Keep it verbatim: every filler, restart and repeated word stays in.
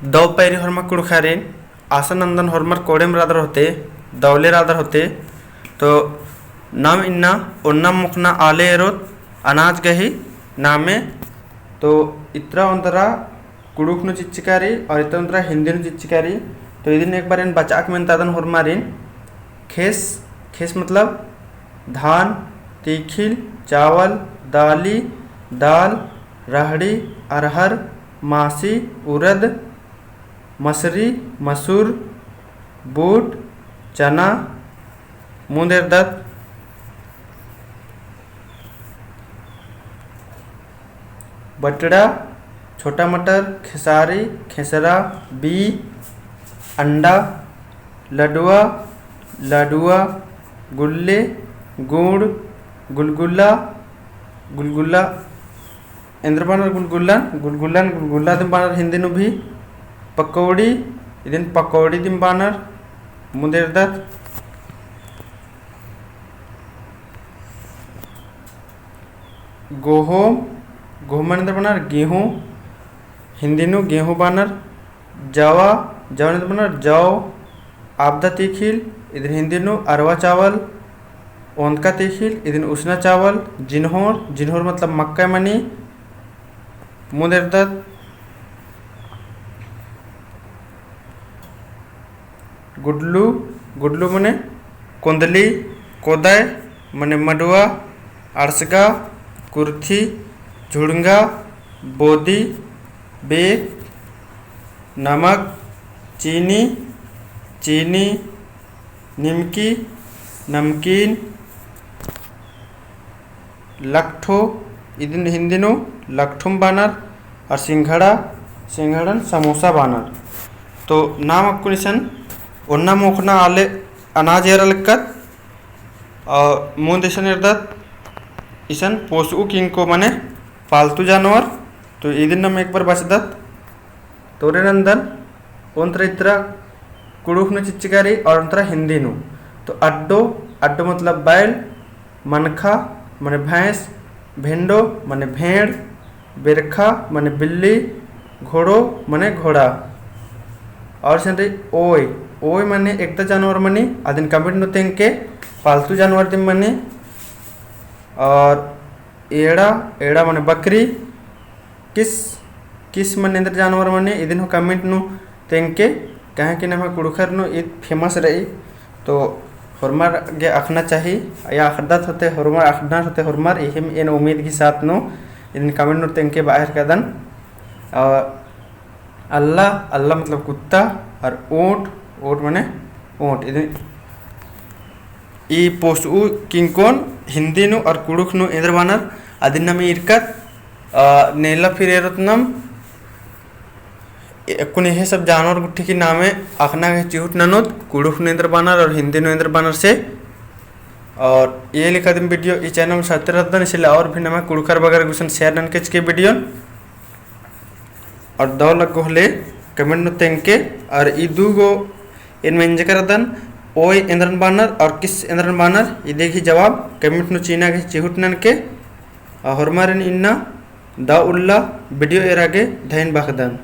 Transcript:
दौ पैरी होरमा कुँड़ुख़ारिन, आसा नन्दन होरमर कोड़ेम रअदर होते, दौले रअदर होते। तो नाम इन्ना ओन्ना मोख़ना आले एरोत अनाज गही नामे। तो इतरा ओन्दरा कुँड़ुख़ नू चिच्चका रई और इतरा ओन्दरा हिन्दी नू चिच्चका रई। तो इदिन एक बार एन बचआक मेनतादन होरमारिन। खेस, खेस मतलब धान, तीखिल, चावल, दाली, दाल, रहड़ी, अरहर, मासी, उरद, मसरी, मसूर, बूट, चना, मुन्द एरदत, बटड़ा, छोटा मटर, खेसारी, खेसरा, बी, अंडा, लडुआ, लाडुआ, गुल्ले, गुड़, गुलगुला, गुलगुला, एन्देर बअनर गुलगुलन, गुलगुलन, गुलगुला दिम बअनर हिन्दी नू भी, पकौड़ी, इदिन पकौड़ी दिम बअनर, मुन्द एरदत। गोहोम, गोहोम एन्देर बअनर गेहूँ, हिन्दी नू गेहूँ बअनर। जवा, जवा एन्देर बअनर जौ। आबदा तीखिल, इदिन हिन्दी नू अरवा चावल। ओन्दका तीखिल, इदिन उसना चावल। जिन्होर, जिन्होर मतलब मक्का मनी। मुन्द एरदत। गुडलू, गुडलू मने कोन्दली, कोदय मने मडुआ, अड़सगा, कुर्थी, झुड़ंगा, बोदी, बेक, नमक, चीनी, चीनी, निमकी, नमकीन, लकठो, इदिन हिन्दी नू लकठुम बअनर, और सिंघड़ा, सिंघड़न समोसा बअनर। तो नाम अक्कुन इसन ओन्ना मोख़ना आले अनाज एरा लक्कत, और मुन्द इसन एरदत इसन पोसऊ किंको मने पालतू जानवर। तो इदिन नाम एक बार बचदत। तोरे नन्दन ओन्तर इतरा कुँड़ुख़ नू चिच्चका रई और ओन्तर हिन्दी नू। तो अड्डो, अड्डो मतलब बैल, मनखा मने भैंस, भेंडो मने भेड़, बेरखा मने बिल्ली, घोड़ो मने घोड़ा। और इसन रई ओय, ओय मने एकदा जानवर मनी, अदिन comment नू तेंगके पालतू जानवर दिम मनी। और एड़ा, एड़ा मने बकरी, किस, किस मने एन्देर जानवर मने, इदिन हूँ comment नू तेंगके, काहे कि नम्है कुँड़ुख़र नू ईद famous रई। तो होरमर गे अख़ना चाही, या अख़दत होते होरमर, अख़दत होते होरमर, इहिम एन उम्मीद की साथ नू इदिन comment नू तेंगके बआ हेलरकदन। और अल्ला, अल्ला मतलब कुत्ता, और ऊँट, ऊँट मने ऊँट। इदिन ई पोसऊ किंकोन हिन्दी नू और कुँड़ुख़ नू एन्देर बअनर, अदिन नाम ईरकत। अ, नेला फिर एरोत नाम, अक्कुन एहे सब जानवर गुट्ठी की नामे अख़ना गे चिहुट ननोत, कुँड़ुख़ नू एन्देर बअनर और हिन्दी नू एन्देर बअनर से। और ई लेखा दिम video ई channel नू सत्य रअदन, इसलिए और भी नम्है कुँड़ुख़र बगर गुसन share ननके चिके video। और दौ लग्गो होले comment नू तेंगके, और ई दू गो एन मेंजका रअदन, ओय एन्देरन बअनर और किस एन्देरन बअनर, इदी गही जवाब comment नू चिअना गे चिहुट ननके। और होरमारिन इन्ना दौ उल्ला video एरा गे धइन बअदन।